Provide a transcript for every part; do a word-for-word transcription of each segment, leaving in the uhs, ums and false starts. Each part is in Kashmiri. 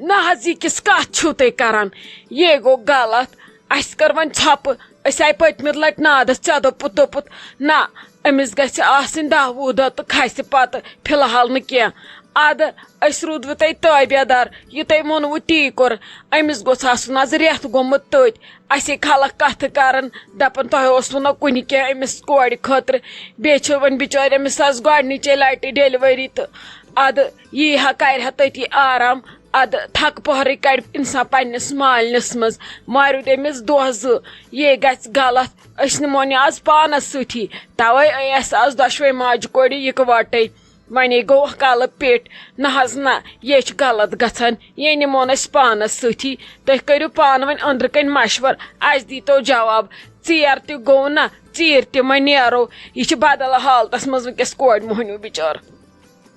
نہ حظ، یہِ کِژھ کتھ چھِو تُہۍ کران؟ یے گوٚو غلط۔ اسہِ کٔر وۄنۍ ژھۄپہٕ، أسۍ آیہِ پٔتمہِ لٹہِ نادس، ژےٚ دوٚپُتھ، دوٚپُتھ، نہ، أمِس گژھِ آسٕنۍ دَہ وُہ دۄہ تہٕ کھسہِ پتہٕ فی الحال نہٕ کینٛہہ۔ ادٕ أسۍ روٗدوٕ تۄہہِ تٲبیہ دار، یہِ تۄہہِ ووٚنوُ تی کوٚر۔ أمِس گوٚژھ آسُن از رٮ۪تھ گوٚمُت تٔتۍ۔ اسے خلق کتھٕ کران، دپان، تۄہہِ اوسوُ نہ کُنہِ کینٛہہ أمِس کورِ خٲطرٕ۔ بیٚیہِ چھِ وۄنۍ بِچٲرۍ أمِس از گۄڈنِچے لٹہِ ڈیلیوری تہٕ ادٕ یی ہا کرِ ہا تٔتی آرام۔ ادٕ تھکہٕ پۄہرٕے کڑِ انسان پننِس مالِنِس منٛز۔ مارِ دیُت أمِس دۄہ زٕ، یے گژھِ غلط۔ أسۍ نِمون یہِ آز پانس سۭتی۔ توے أنۍ اسہِ آز دۄشوے ماجہِ کورِ یِکوٹے۔ وۄنۍ گوٚو کلہٕ پیٚٹھ۔ نہ حظ نہ، یے چھُ غلط گژھان۔ یے نِمون أسۍ پانس سۭتی۔ تُہۍ کٔرِو پانہٕ ؤنۍ أنٛدرٕ کنۍ مشور، اسہِ دیٖتو جواب۔ ژیر تہِ گوٚو نہ، ژیٖرۍ تہِ مہ نیرو۔ یہِ چھِ بدل حالتس منٛز وٕنکیٚس کورِ مۄہنیو بِچارٕ۔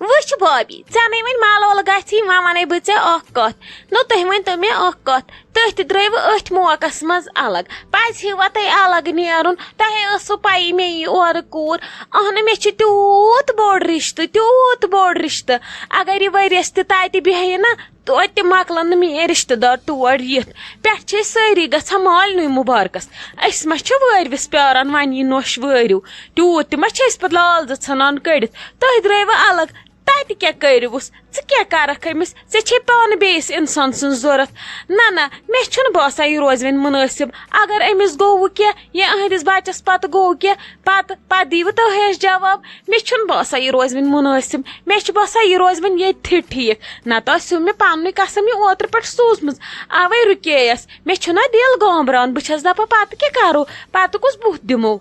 وٕچھ بابی، ژےٚ نے وۄنۍ ملول گژھی، وۄنۍ ونے بہٕ ژےٚ اکھ کتھ۔ نہ، تُہۍ ؤنۍ تو مےٚ اکھ کتھ، تُہۍ تہِ درٛٲیوٕ أتھۍ موقعس منٛز الگ؟ پزِ ہیوا تۄہہِ الگ نیرُن؟ تۄہے ٲسوٕ پیی مےٚ یی اورٕ کوٗر۔ اہنہٕ، مےٚ چھُ تیوٗت بوٚڑ رشتہٕ، تیوٗت بوٚڑ رشتہٕ۔ اگر یہِ ؤریس تہِ تتہِ بیٚہہِ نا، توتہِ تہِ مۄکلن نہٕ میٲنۍ رشتہٕ دار تور یِتھ۔ پٮ۪ٹھٕ چھِ أسۍ سٲری گژھان مالنٕے مُبارکس۔ أسۍ ما چھِ وٲرۍوِس پیاران وۄنۍ یی نوٚش وٲرِو؟ تیوٗت تہِ ما چھِ أسۍ پتہٕ لال زٕ ژھٕنان کٔڑِتھ؟ تُہۍ درٛٲیوٕ الگ، تتہِ کیٛاہ کٔرِوُس؟ ژٕ کیٛاہ کرکھ أمِس؟ ژےٚ چھے پانہٕ بیٚیِس انسان سٕنٛز ضروٗرت۔ نہ نہ، مےٚ چھُنہٕ باسان یہِ روزِ وۄنۍ مُنٲسِب۔ اگر أمِس گوٚوٕ کینٛہہ یا أہنٛدِس بچس پتہٕ گوٚو کینٛہہ، پتہٕ، پتہٕ دِیِوٕ تُہۍ اَسہِ جواب۔ مےٚ چھُنہٕ باسان یہِ روزِ وۄنۍ مُنٲسِب۔ مےٚ چھُ باسان یہِ روزِ وۄنۍ ییٚتھی ٹھیٖک۔ نتہٕ ٲسِو مےٚ پننُے قسم یہِ اوترٕ پٮ۪ٹھ سوٗزمٕژ۔ اوے رُکییس۔ مےٚ چھُنہ دِل گانٛبران۔ بہٕ چھس دپان پتہٕ کیٛاہ کرو؟ پتہٕ کُس بُتھ دِمو؟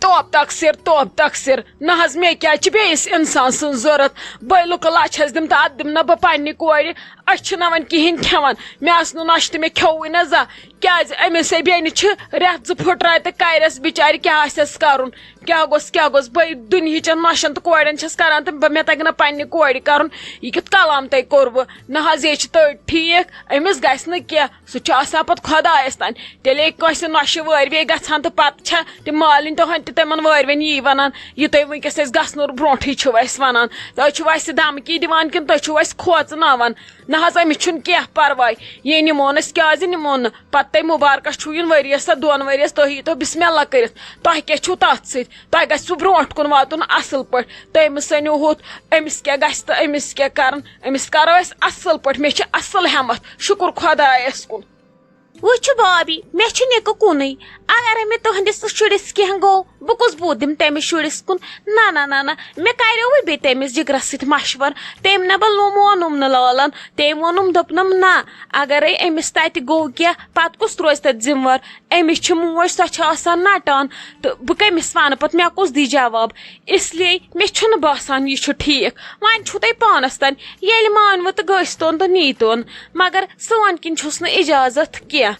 توب تقصیر، توب تقصیر۔ نہ حظ، مےٚ کیٛازِ چھِ بیٚیِس انسان سٕنٛز ضروٗرت؟ بٔے لُکہٕ لچھ حظ دِم تہٕ اتھ دِم نہ بہٕ پننہِ کورِ۔ أسۍ چھِنہ وۄنۍ کِہیٖنۍ کھٮ۪وان۔ مےٚ آسہٕ نہٕ نۄشہِ تہٕ مےٚ کھیوٚوُے نہ زانٛہہ۔ کیٛازِ أمِس ہے بیٚنہِ چھِ رٮ۪تھ زٕ پھٕٹرایہِ تہٕ کرٮ۪س بِچارِ کیٛاہ آسٮ۪س کرُن؟ کیٛاہ گوٚژھ، کیٛاہ گوٚژھ؟ بٔے دُنہِچن نۄشن تہٕ کورٮ۪ن چھَس کران تہٕ بہٕ، مےٚ تگہِ نہ پننہِ کورِ کرُن۔ یہِ کیُتھ کلام تۄہہِ کوٚروٕ؟ نہ حظ، یے چھِ تٔتۍ ٹھیٖک، أمِس گژھِ نہٕ کینٛہہ۔ سُہ چھُ آسان پتہٕ خۄدایس تام۔ تیٚلے کٲنٛسہِ نۄشہِ وٲرۍ وے گژھان تہٕ پتہٕ چھےٚ تِم مالِنۍ تُہنٛدِ تہِ تِمن وٲرۍ وٮ۪ن یی ونان، یہِ تُہۍ وٕنکیٚس أسۍ گژھنہٕ برونٛٹھٕے چھِو اَسہِ ونان۔ تُہۍ چھِو اَسہِ دھمکی دِوان کِنہٕ تُہۍ چھِو اَسہِ کھوژناوان؟ نہ حظ، أمِس چھُنہٕ کینٛہہ پرواے۔ یے نِمون أسۍ، کیٛازِ نِمون نہٕ؟ پتہٕ تۄہہِ مُبارکس چھُو یُن ؤریس تہٕ دۄن ؤریس، تُہۍ ییٖتو بسم اللہ کٔرِتھ۔ تۄہہِ کیٛاہ چھُو تتھ سۭتۍ؟ تۄہہِ گژھِوٕ برونٛٹھ کُن واتُن اصل پٲٹھۍ۔ تُہۍ أمِس سٔنِو ہُتھ، أمِس کیٛاہ گژھِ تہٕ أمِس کیٛاہ کرُن؟ أمِس کرو أسۍ اصل پٲٹھۍ۔ مےٚ چھِ اصل ہٮ۪متھ، شُکر خۄدایس کُن۔ وٕچھ بابی، مےٚ چھُ نِکہٕ کُنُے۔ اگرے مےٚ تُہنٛدِس شُرِس کینٛہہ گوٚو، بہٕ کُس بُتھ دِمہٕ تٔمِس شُرِس کُن؟ نہ، نہ، نہ، نہ، مےٚ کریووُے بیٚیہِ تٔمِس جِگرس سۭتۍ مشور۔ تٔمۍ نہ بہٕ لوٚم ووٚنُم نہٕ لالن۔ تٔمۍ ووٚنُم، دوٚپنم، نہ، اگرے أمِس تتہِ گوٚو کینٛہہ، پتہٕ کُس روزِ تتہِ ذمہٕ وار؟ أمِس چھِ موج، سۄ چھِ آسان نٹان، تہٕ بہٕ کٔمِس ونہٕ پتہٕ، مےٚ کُس دی جواب؟ اس لیے مےٚ چھُنہٕ باسان یہِ چھُ ٹھیٖک۔ وۄنۍ چھُو تۄہہِ پانس تام، ییٚلہِ مانوٕ تہٕ گٔژھۍ تون تہٕ نیٖتون، مگر سٲنۍ کِنۍ چھُس نہٕ اجازت کینٛہہ۔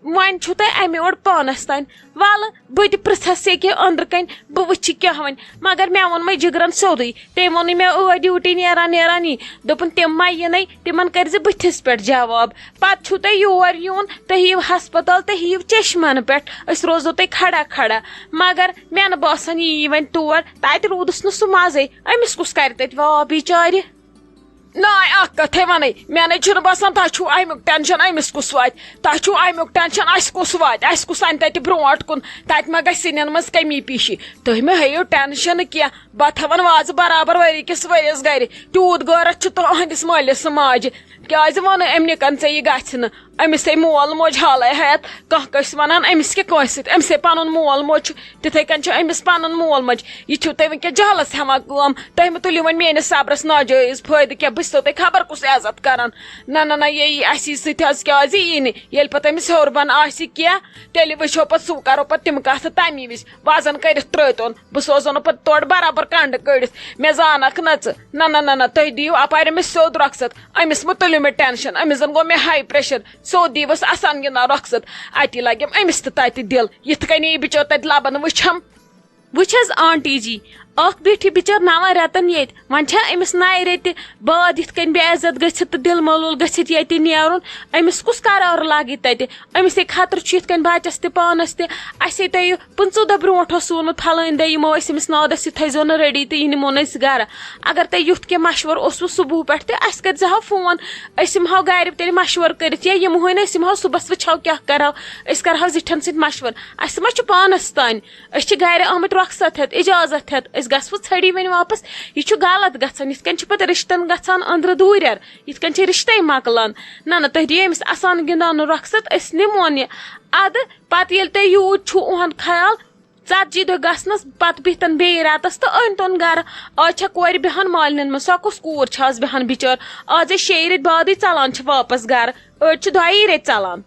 وۄنۍ چھُو تۄہہِ امہِ اورٕ پانس تام۔ ولہٕ، بہٕ تہِ پرژھس ییٚکیٛاہ أنٛدرٕ کنۍ، بہٕ وٕچھِ کیٛاہ وۄنۍ۔ مگر مےٚ ووٚن وۄنۍ جِگرن سیوٚدُے۔ تٔمۍ ووٚنُے مےٚ ٲدۍ ڈیوٹی نیران نیران یی۔ دوٚپُن، تِم ما یِنَے، تِمن کٔرزِ بٕتھِس پٮ۪ٹھ جواب۔ پتہٕ چھُو تۄہہِ یور یُن، تُہۍ یِیِو ہسپتال، تُہۍ یِیِو چشمن پٮ۪ٹھ، أسۍ روزو تۄہہِ کھڑا کھڑا۔ مگر مےٚ نہٕ باسان یہِ یی وۄنۍ تور، تتہِ روٗدُس نہٕ سُہ مزے۔ أمِس کُس کرِ تتہِ واو بِچارِ؟ ناے، اکھ کتھے ونے، مےٚ نے چھُنہٕ باسان تۄہہِ چھُو امیُک ٹینشن أمِس کُس واتہِ، تۄہہِ چھُو امیُک ٹینشن اَسہِ کُس واتہِ، اَسہِ کُس انہِ تتہِ برونٛٹھ کُن، تتہِ ما گژھِ سِنٮ۪ن منٛز کمی پیٖشی؟ تُہۍ مہ ہیٚیِو ٹینشن کینٛہہ، بہٕ تھاوَن وازٕ برابر ؤری کِس ؤرِیَس گرِ۔ تیوٗت غٲرت چھُ تُہنٛدِس مٲلِس ماجہِ۔ کیٛازِ ووٚنُے أمۍ نِکن ژےٚ یہِ گژھِ نہٕ؟ أمِس ہے مول موج حالے حیات، کانٛہہ کٲنٛسہِ وَنان أمِس کیٛاہ کٲنٛسہِ سۭتۍ؟ أمِس ہے پَنُن مول موج چھُ، تِتھَے کٔنۍ چھُ أمِس پَنُن مول موج۔ یہِ چھُو تُہۍ وٕنکیٚس جہلَس ہٮ۪وان کٲم۔ تُہۍ مہٕ تُلِو وۄنۍ میٛٲنِس صبرَس ناجٲیز فٲیدٕ کینٛہہ، بہٕ چھِسو تۄہہِ خبر کُس عزت کَران۔ نہ، نہ، نہ، یے یی اَسی سۭتۍ حظ کیٛازِ یی نہٕ؟ ییٚلہِ پَتہٕ أمِس ہیوٚر بۄن آسہِ کینٛہہ، تیٚلہِ وٕچھو پَتہٕ، سُہ کَرو پَتہٕ تِم کَتھٕ تَمی وِزِ۔ وَزَن کٔرِتھ ترٛٲوتون، بہٕ سوزو نہٕ پَتہٕ تورٕ برابر کَنٛڈٕ کٔڑِتھ۔ مےٚ زانَکھ نہ ژٕ۔ نہ، نہ، نہ، نہ، تُہۍ دِیِو اَپارِ أمِس سیوٚد رۄخصت۔ أمِس مہٕ تُلِو مےٚ ٹینشن، أمِس زَن گوٚو مےٚ ہاے پریشر۔ سیوٚد دِیٖوَس اَسان گِنٛدان رۄخصت۔ اَتی لَگٮ۪م أمِس تہِ تَتہِ دِل، یِتھ کٔنۍ یہِ بِچور تَتہِ لَبَن وٕچھَم۔ وٕچھ حظ آنٹی جی، اکھ بیٹھی بِچٲر نَوَن رٮ۪تَن ییٚتہِ، وۄنۍ چھا أمِس نَیہِ رٮ۪تہِ بعد یِتھ کٔنۍ بے عزت گٔژھِتھ تہٕ دِل ملوٗل گٔژھِتھ ییٚتہِ نیرُن؟ أمِس کُس قرار لاگہِ تَتہِ؟ أمِس ہے خطرٕ چھُ یِتھ کٔنۍ بَچَس تہِ پانَس تہِ۔ اَسے تۄہہِ پٕنٛژٕہ دۄہ برونٛٹھ اوس ووٚنمُت، فلٲنۍ دۄہ یِمو أسۍ أمِس نادَس، یہِ تھٲیزیو نہٕ ریڈی تہٕ یہِ نِمو نہٕ أسۍ گَرٕ۔ اگر تۄہہِ یُتھ کینٛہہ مَشوَرٕ اوسوُ صُبحُ پٮ۪ٹھ تہِ، اَسہِ کٔرۍزِہَو فون، أسۍ یِمہَو گَرِ تیٚلہِ مَشوَرٕ کٔرِتھ، یا یِمہٕ ہٕے نہٕ، أسۍ یِمہَو صُبحَس وٕچھہَو کیٛاہ کَرہَو، أسۍ کَرہَو زِٹھٮ۪ن سۭتۍ مَشوَرٕ۔ اَسہِ ما چھُ پانَس تام؟ أسۍ چھِ گرِ آمٕتۍ رۄخصت ہٮ۪تھ، اجازت ہٮ۪تھ، أسۍ گژھوٕ ژھٔڑی وۄنۍ واپس؟ یہِ چھُ غلط گژھان، یِتھ کٔنۍ چھِ پتہٕ رشتن گژھان أنٛدرٕ دوٗرٮ۪ر، یِتھ کٔنۍ چھِ رشتے مۄکلان۔ نہ نہ، تُہۍ دِیِو أمِس اَسان گِنٛدان رۄخصت، أسۍ نِمون یہِ۔ اَدٕ پتہٕ ییٚلہِ تۄہہِ یوٗت چھُو اُہُنٛد خیال، ژتجی دۄہ گژھنس پتہٕ بِہتن بیٚیہِ رٮ۪تس تہٕ أنۍتون گرٕ۔ آز چھےٚ کورِ بیٚہان مالِنٮ۪ن منٛز، سۄ کُس کوٗر چھےٚ آز بیٚہان بِچٲر؟ آز ہے شیٚیہِ رٮ۪تۍ بعدٕے ژلان چھِ واپس گرٕ، أڑۍ چھِ دۄیی رٮ۪تۍ ژلان۔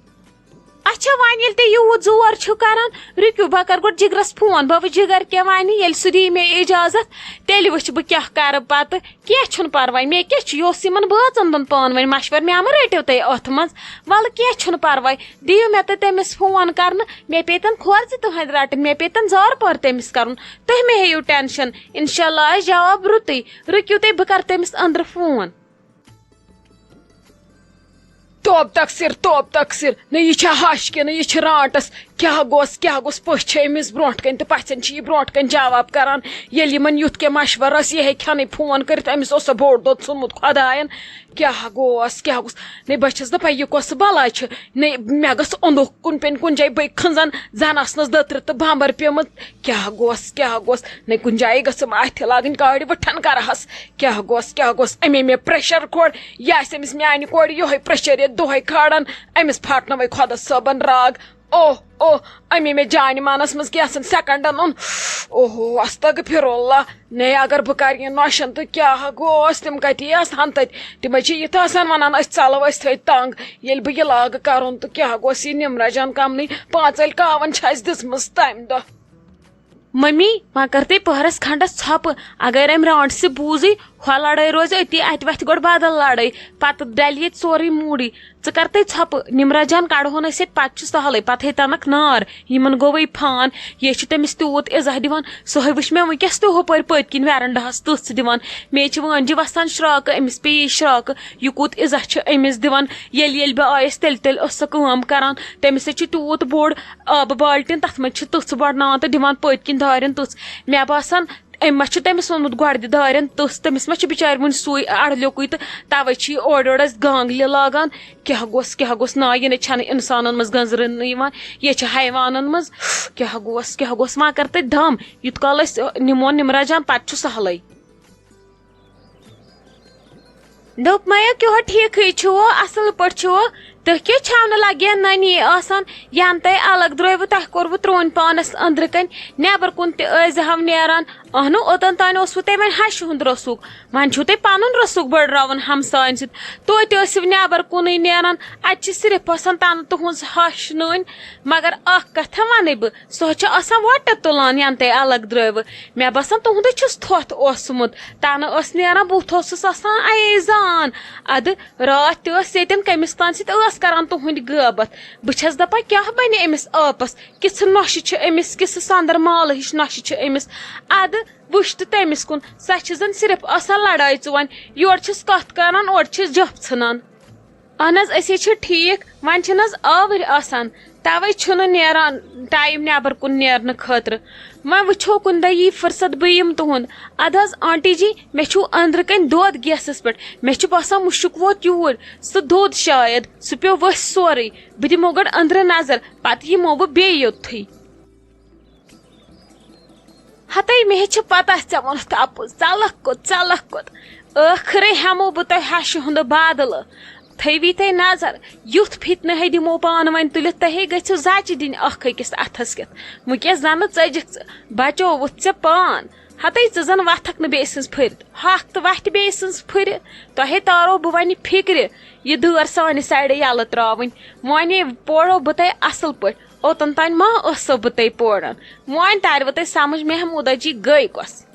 اچھا، وۄنۍ ییٚلہِ تُہۍ یوٗت زور چھِو کران، رُکِو، بہٕ کرٕ گۄڈٕ جِگرس فون، بہٕ وٕچھٕ جِگر کیٛاہ وَنہِ۔ ییٚلہِ سُہ دِیہِ مےٚ اجازت، تیٚلہِ وٕچھٕ بہٕ کیٛاہ کرٕ پتہٕ۔ کینٛہہ چھُنہٕ پرواے، مےٚ کیٛاہ چھُ، یہِ اوس یِمن بٲژن دۄن پانہٕ ؤنۍ مشورٕ، مےٚ مہ رٔٹِو تُہۍ اتھ منٛز۔ وَلہٕ کینٛہہ چھُنہٕ پرواے، دِیِو مےٚ تُہۍ تٔمِس فون کرنہٕ، مےٚ پیٚتن کھۄر زِ تُہنٛدۍ رٹٕنۍ، مےٚ پیٚتن زارٕ پار تٔمِس کرُن۔ تُہۍ مہ ہیٚیِو ٹینشن، انشاءاللہ آسہِ جواب رُتُے۔ رُکِو تُہۍ، بہٕ کرٕ تٔمِس أنٛدرٕ فون۔ توب تقصیر، توب تقصیر۔ نہ یہِ چھا ہش کِنہٕ یہِ چھِ رانٹس؟ کیٛاہ گوٚس، کیٛاہ گوٚس؟ پٔژھۍ چھِ أمِس برونٛٹھ کَنۍ تہٕ پَژھٮ۪ن چھِ یہِ برونٛٹھ کَنۍ جواب کران۔ ییٚلہِ یِمن یُتھ کینٛہہ مشورٕ ٲس، یہِ ہیٚکہِ ہَنٕے فون کٔرِتھ، أمِس اوس سا بوٚڑ دۄد ژھُنمُت خۄدایَن۔ کیٛاہ گوٚس، کیٛاہ گوٚس؟ نہ بہٕ چھَس دَپان، یہِ کۄس بَلاے چھِ؟ نہ مےٚ گٔژھ اوٚنٛدُکھ کُن پیٚنۍ کُنہِ جایہِ، بٔے کھٕنٛزَن، زَن آسنَس دٔترٕ تہٕ بامبر پیٚمٕژ۔ کیٛاہ گوٚس، کیٛاہ گوٚس؟ نہ کُنہِ جایہِ گٔژھٕم اَتھِ لاگٕنۍ کاڑِ وٕٹھَن کَرہَس۔ کیٛاہ گوٚس، کیٛاہ گوٚس؟ أمے مےٚ پریشر کھوٚل، یہِ آسہِ أمِس میانہِ کورِ یِہوٚے پریشر ییٚتہِ دۄہَے کھالان، أمِس پھاٹنٲوٕے خۄدا صٲبَن راگ۔ اوہ، اوہ، أمے مےٚ جانہِ مانَس منٛز کینٛژھن سیکنڈن اوٚن۔ اوہو، استغفر اللہ۔ نے اگر بہٕ کَرٕ یہِ نۄشَن تہٕ کیٛاہ گوٚس؟ تِم کَتی آسہٕ ہَن تَتہِ؟ تِمَے چھِ یِتھ آسان وَنان، أسۍ ژَلو، أسۍ تھٲے تنٛگ۔ ییٚلہِ بہٕ یہِ لاگہٕ کَرُن تہٕ کیٛاہ گوٚس یہِ نِمرا جان کَمنٕے؟ پانٛژَلۍ کاوَن چھِ اَسہِ دِژمٕژ تَمہِ دۄہ۔ ممی، وۄنۍ کر تُہۍ پٔہرس کھنڈس ژھۄپہٕ۔ اگر أمۍ رانٹسہِ بوٗزٕے، ہۄ لڑٲے روزِ أتی، اتہِ وتھِ گۄڈٕ بدل لڑٲے، پتہٕ ڈلہِ ییٚتہِ سورُے موٗڈٕے۔ ژٕ کر تُہۍ ژھۄپہٕ، نمرہ جان کڑہون أسۍ ییٚتہِ، پتہٕ چھُ سہلٕے، پتہٕ ہے تنکھ نار، یِمن گوٚوٕے فان۔ یہِ چھِ تٔمِس تیوٗت عزہ دِوان، سُہ ہے وٕچھ مےٚ وٕنکیٚس تہِ ہُپٲرۍ پٔتۍ کِنۍ ویرنڈاہس تٕژھ دِوان۔ مے چھِ وٲنجہِ وسان شراکہٕ، أمِس پیٚیہِ شراکہٕ، یہِ کوٗت عزہ چھُ أمِس دِوان۔ ییٚلہِ ییٚلہِ بہٕ آیس، تیٚلہِ تیٚلہِ ٲس سۄ کٲم کران۔ تٔمِس ہے چھُ تیوٗت بوٚڑ آبہٕ بالٹیٖن، تَتھ منٛز چھِ تٕژھ بَڑناوان تہٕ دِوان پٔتۍ کِنۍ دارٮ۪ن تٕژھ۔ مےٚ باسان، أمۍ ما چھُ تٔمِس ووٚنمُت گۄڈٕ دِ دارٮ۪ن تٕژھ، تٔمِس ما چھُ بِچارِ وُنہِ سُے اَڑٕلیوکُے تہٕ تَوَے چھِ یہِ اورٕ یورٕ اَسہِ گانٛگلہِ لاگان۔ کیٛاہ گوٚژھ، کیٛاہ گوٚژھ؟ نا، یہِ نَے چھَنہٕ اِنسانَن منٛز گٔنٛزرٕنہٕ یِوان، یہِ چھِ حیوانَن منٛز۔ کیٛاہ گوٚژھ، کیٛاہ گوٚژھ؟ وۄنۍ کَر تہٕ دَم، یُت کال أسۍ، نِمون نِمرا جان، پَتہٕ چھُ سہلٕے۔ دوٚپمَے، کیٛاہ ٹھیٖکھٕے چھُو، اَصٕل پٲٹھۍ چھُو؟ تُہۍ کیٛاہ چھَو نہٕ لَگان نٔنی آسان؟ یَنہٕ تۄہہِ الگ درٛٲیوٕ، تۄہہِ کوٚروٕ ترٛوٗنۍ پانَس أنٛدرٕ کَنۍ، نٮ۪بَر کُن تہِ ٲسۍزِہَو نیران۔ اَہنُو، اوٚتَن تام اوسوٕ تۄہہِ وۄنۍ ہَشہِ ہُنٛد روٚسُک، وۄنۍ چھُو تۄہہِ پَنُن روٚسُک بٔڑراوُن ہمساین سۭتۍ۔ توتہِ ٲسِو نٮ۪بَر کُنُے نیران، اَتہِ چھِ صرف آسان تَنہٕ تُہٕنٛز ہَش نٔنۍ۔ مگر اَکھ کَتھا وَنَے بہٕ، سۄ چھِ آسان وۄٹہٕ تُلان، یَنہٕ تۄہہِ الگ درٛٲیوٕ۔ مےٚ باسان، تُہُنٛدُے چھُس تھۄتھ اوسمُت۔ تَنہٕ ٲس نیران، بُتھ اوسُس آسان اَیے زان۔ اَدٕ راتھ تہِ ٲس ییٚتٮ۪ن کٔمِس تام سۭتۍ ٲس کَران تُہٕنٛدۍ غٲبت۔ بہٕ چھَس دَپان، کیٛاہ بَنہِ أمِس آپَس؟ کِژھٕ نۄشہِ چھِ أمِس، کِژھٕ سۄنٛدٕر مالہٕ ہِش نۄشہِ چھِ أمِس۔ اَدٕ وٕچھ تہٕ تٔمِس کُن، سۄ چھِ زَن صرف آسان لڑٲے ژُوَنۍ۔ یورٕ چھِس کَتھ کَران، اورٕ چھِس جَپھ ژھٕنان۔ اہن حظ، أسۍ ہے چھِ ٹھیٖک، وۄنۍ چھِنہٕ حظ آوٕرۍ آسان، تَوَے چھُنہٕ نیران ٹایم نٮ۪بَر کُن نیرنہٕ خٲطرٕ۔ وۄنۍ وٕچھو کُنہِ دۄہ یی فرصت، بہٕ یِمہٕ تُہُنٛد۔ اَدٕ حظ آنٹی جی، مےٚ چھُو أنٛدرٕ کَنۍ دۄد گیسَس پٮ۪ٹھ، مےٚ چھُ باسان مُشُک ووت یوٗرۍ، سُہ دوٚد شاید، سُہ پیوٚو ؤسۍ سورُے۔ بہٕ دِمو گۄڈٕ أنٛدرٕ نظر، پَتہٕ یِمو بہٕ بیٚیہِ یوٚتتھٕے۔ ہتے مےٚ چھِ پتہ ژےٚ ووٚنُتھ اَپُز، ژَلَکھ کوٚت، ژَلَکھ کوٚت؟ ٲخرے ہٮ۪مو بہٕ تۄہہِ ہَشہِ ہُنٛد بادلہٕ۔ تھٲوی تُہۍ نظر، یُتھ فتنہٕ ہے دِمو پانہٕ ؤنۍ تُلِتھ، تۄہے گٔژھِو زَچہِ دِنۍ اَکھ أکِس اَتھَس کٮ۪تھ۔ وٕنکٮ۪س زَنہٕ ژٔجِکھ ژٕ، بچووُتھ ژےٚ پان۔ ہتے ژٕ زَن وَتھَکھ نہٕ بیٚیہِ سٕنٛز پھِرِ، ہۄکھ تہٕ وَتھِ بیٚیہِ سٕنٛز پھِرِ۔ تۄہے تارو بہٕ وۄنۍ فِکرِ، یہِ دٲر سانہِ سایڈٕ یَلہٕ ترٛاوٕنۍ۔ وۄنۍ پوڑو بہٕ تۄہہِ اَصٕل پٲٹھۍ۔ اوٚتَن تام ما ٲسو بہٕ تۄہہِ پوران؟ وۄنۍ تَروٕ تۄہہِ سمجھ محموٗدہ جی گٔے کۄس؟